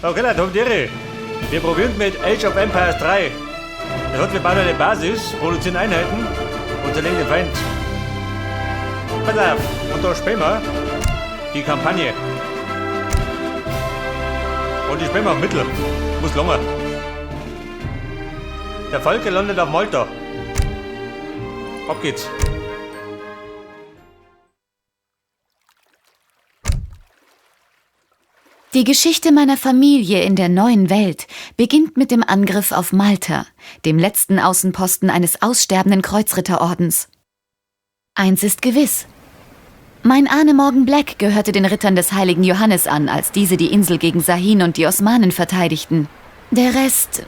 Okay, Leute, habt ihr. Wir probieren mit Age of Empires 3. Das hat, wir bauen eine Basis, produzieren Einheiten und zerlegen den Feind. Pass auf, und da spielen wir die Kampagne. Und die spielen wir auf Mittel. Muss lange. Der Falke landet auf Malta. Ab geht's. Die Geschichte meiner Familie in der neuen Welt beginnt mit dem Angriff auf Malta, dem letzten Außenposten eines aussterbenden Kreuzritterordens. Eins ist gewiss. Mein Ahne Morgan Black gehörte den Rittern des heiligen Johannes an, als diese die Insel gegen Sahin und die Osmanen verteidigten. Der Rest...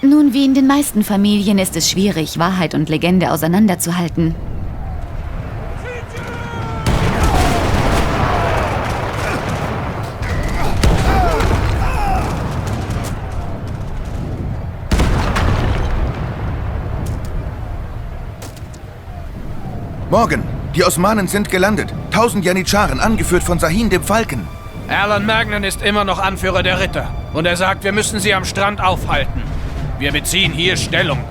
Nun, wie in den meisten Familien ist es schwierig, Wahrheit und Legende auseinanderzuhalten. Morgan, die Osmanen sind gelandet. 1000 Janitscharen, angeführt von Sahin dem Falken. Alan Magnan ist immer noch Anführer der Ritter. Und er sagt, wir müssen sie am Strand aufhalten. Wir beziehen hier Stellung.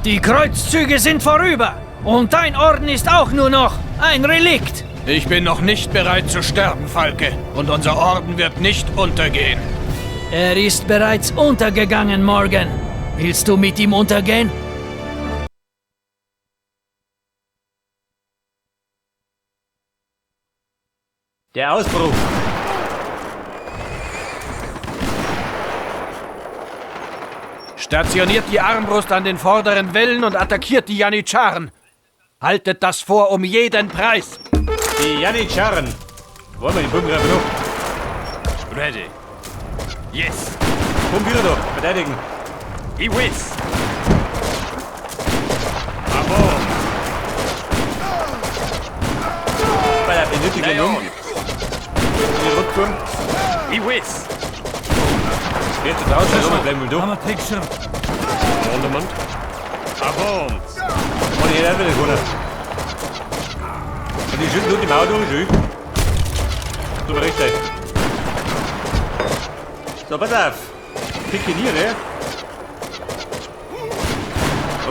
Die Kreuzzüge sind vorüber. Und dein Orden ist auch nur noch ein Relikt. Ich bin noch nicht bereit zu sterben, Falke. Und unser Orden wird nicht untergehen. Er ist bereits untergegangen, Morgan. Willst du mit ihm untergehen? Der Ausbruch. Stationiert die Armbrust an den vorderen Wällen und attackiert die Janitscharen. Haltet das vor um jeden Preis. Die Janitscharen. Wollen wir die Bummgreifer noch? Ready. Yes. Bummgreifer da, verteidigen. Iwis. Avon. Bei der benötigten Nummer. Die Rückturm. Iwis. Jetzt draußen, so bleiben wir durch. Commandement. Avon. Und hier wieder runter. Und die schütten nur die Mauer durch, schön. Super recht. So, pass auf. Pikeniere.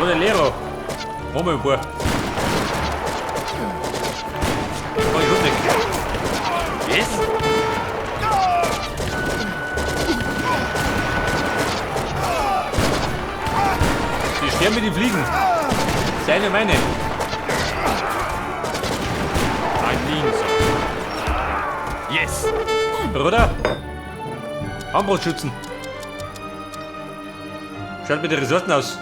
Oder Lero. Machen wir ein paar. Oh, ich nicht. Yes. Die sterben mit den Fliegen. Seine, meine. I mean so. Yes. Bruder. Armbrustschützen. Schaut mit den Ressourcen aus.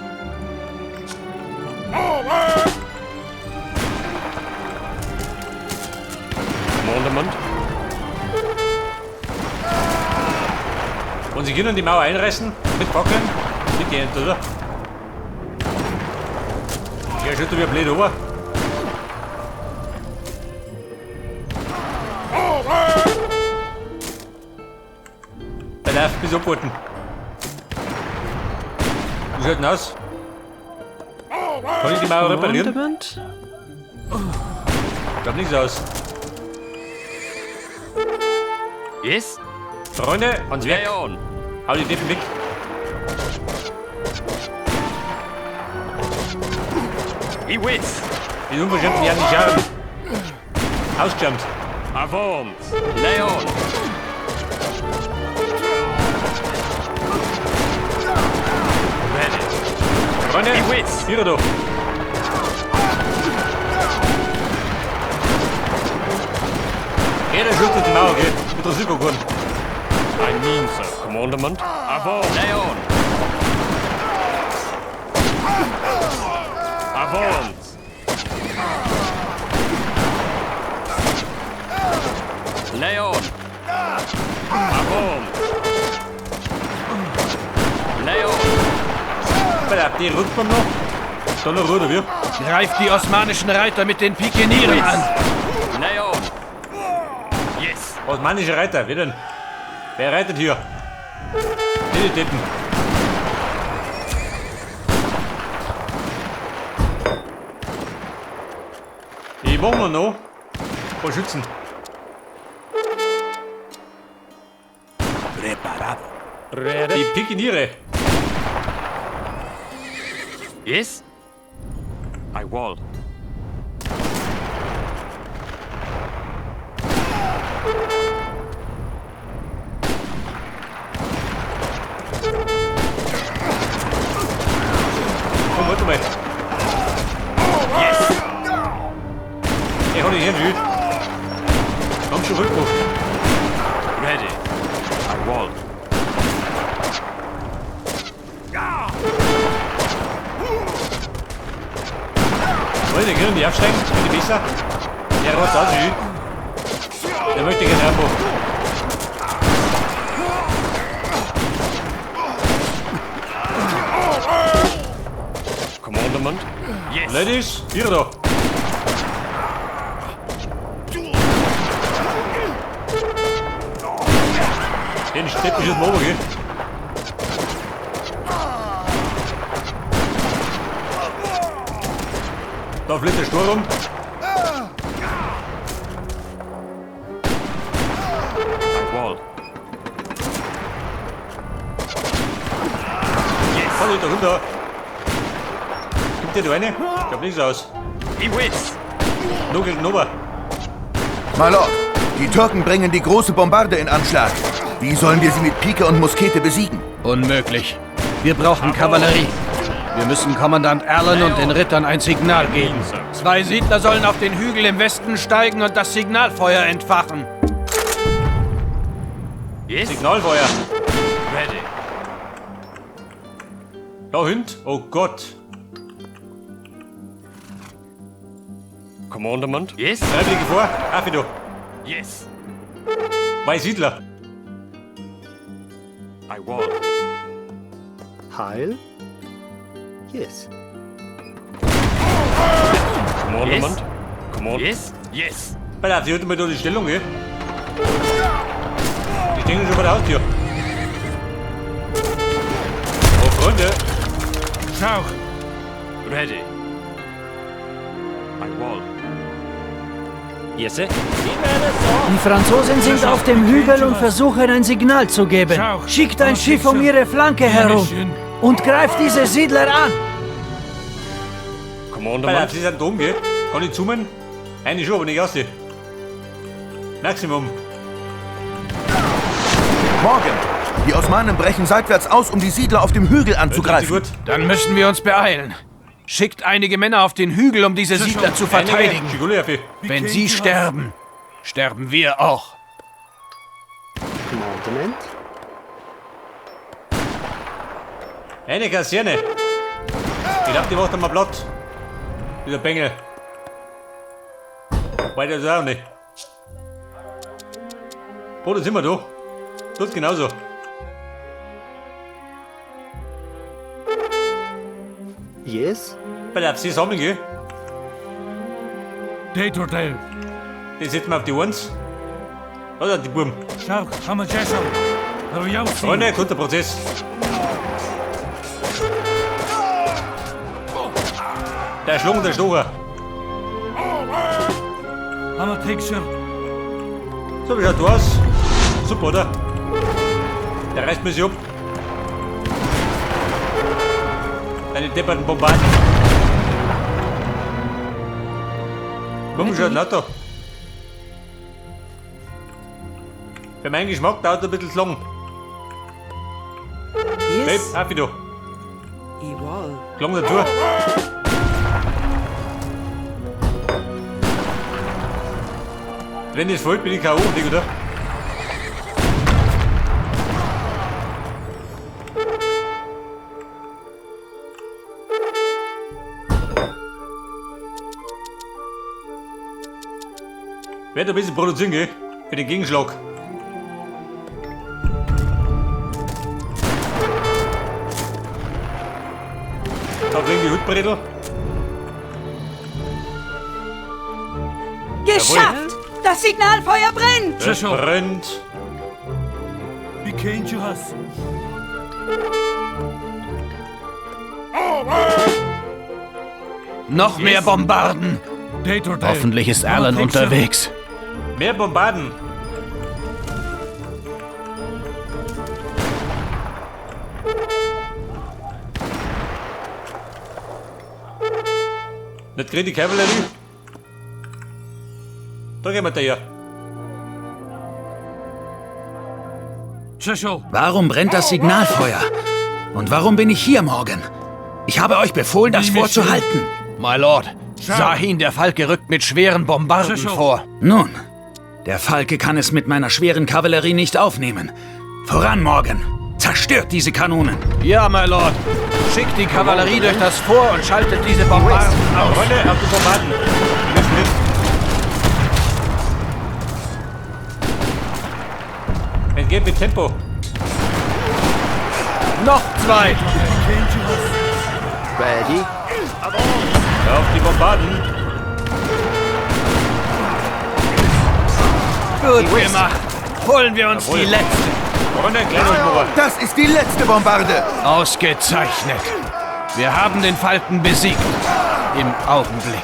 Commandement. Und sie können die Mauer einreißen mit Fackeln. Mit die Ente, oder? Ja, schaut wie blöd rüber. Da darf bis abwarten. Wie schaut denn aus? Kann ich die Mauer reparieren? Schaut nichts aus. Yes. Freunde, ans Werk. Leon. Hau die Deppen weg. Iwis. Die unverschämten Janitscharen. Ausgejumpt. Avon. Leon. Ready. Freunde, Iwis. hier doch. Jeder schützt die Mauer, geht. Interessiert gar keinen. I mean so. Commandement. Avon. Leon. Avon. Leon. Avon. Leon. Pass auf, die rückt man noch. Dann noch rüber, wir. Greift die osmanischen Reiter mit den Pikenieren an. Leon. Yes. Osmanische Reiter, wer denn? Wer reitet hier? Die Deppen. Die machen wir noch. Ein paar Schützen. Ready. Die Pikiniere. Yes. I wall. Komm, warte mal. Yes. Ich hab dich hier. Komm schon rüber. Ready. I wall. Leute, können die aufsteigen? Bin ich besser? Der rotzt auch schon. Der möchte gerne Rambo. Commandement. Yes. Ladies, hier da. Den steht mich jetzt mal oben, gell? Da fliegt der Sturm. I wall. Yes. Vorsicht, da runter. Gibt dir da eine? Ich glaub nichts aus. Iwis. Nur gegen Nova. Mylord, die Türken bringen die große Bombarde in Anschlag. Wie sollen wir sie mit Pike und Muskete besiegen? Unmöglich. Wir brauchen Kavallerie. Wir müssen Kommandant Allen und den Rittern ein Signal geben. 2 Siedler sollen auf den Hügel im Westen steigen und das Signalfeuer entfachen. Yes. Signalfeuer. Ready. Da hinten. Oh Gott. Commandement. Yes. Freiwillige vor. Auf da. Yes. Zwei Siedler. I wall. Heil? Yes. Commandement. Yes. Command. Yes. Yes. Pass auf, die halten mir da die Stellung, gell? Die stehen schon vor der Haustür. Oh, Freunde. Schau. Ready. I wall. Yes, sir. Die Franzosen sind auf dem Hügel und versuchen, ein Signal zu geben. Schickt ein Schiff um ihre Flanke herum und greift diese Siedler an. Commandement. Pass auf, sie sind oben, gell? Kann ich zoomen? Eine schon, aber nicht aus. Maximum. Morgan, die Osmanen brechen seitwärts aus, um die Siedler auf dem Hügel anzugreifen. Gut. Dann müssen wir uns beeilen. Schickt einige Männer auf den Hügel, um diese Siedler zu verteidigen. Wenn sie sterben, sterben wir auch. Commandement? Eine Kaserne. Ich glaub, die macht einmal platt. Dieser Bengel. Weiter ist auch nicht. Wo sind wir da? Tut genauso. Yes? Pass auf, sie sammeln, gell? Die setzen wir auf die Ones. Was sind die Buben? Freunde, guter Prozess. Der Schlung, der Stocher. So, wie schaut du aus? Super, oder? Der reißt mir sich ab. Deine depperten Bombarden. Warum schaut lauter? Für meinen Geschmack dauert ein bisschen zu lang. Yes. Babe, auf wieder. Ewol. Klang dazu. Wenn das folgt, bin ich K.O., oder? Werde ein bisschen produzieren, gell? Für den Gegenschlag. Da fliegen die Hutbredel. Geschafft! Das Signalfeuer brennt! Es brennt. Noch mehr Bombarden! Hoffentlich ist Alan unterwegs. Mehr Bombarden. Nicht kriegt die Kavallerie. Da gehen wir da. Warum brennt das Signalfeuer? Und warum bin ich hier, Morgan? Ich habe euch befohlen, das vorzuhalten. My Lord, Sahin, der Falke, rückt mit schweren Bombarden vor. Nun, der Falke kann es mit meiner schweren Kavallerie nicht aufnehmen. Voran, Morgan! Zerstört diese Kanonen! Ja, my Lord. Schickt die Kavallerie durch das Fort und schaltet diese Bombarden aus. Freunde, auf die Bombarden. Wir müssen mit. Es geht mit Tempo. Noch zwei. Ready. Auf die Bombarden. Gut gemacht. Holen wir uns die letzte. Das ist die letzte Bombarde. Ausgezeichnet. Wir haben den Falken besiegt. Im Augenblick.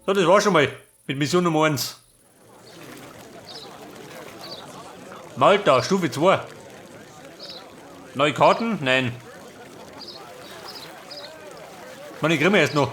So, das war schon mal mit Mission Nummer 1. Malta, Stufe 2. Neue Karten? Nein. Meine kriegen wir erst noch.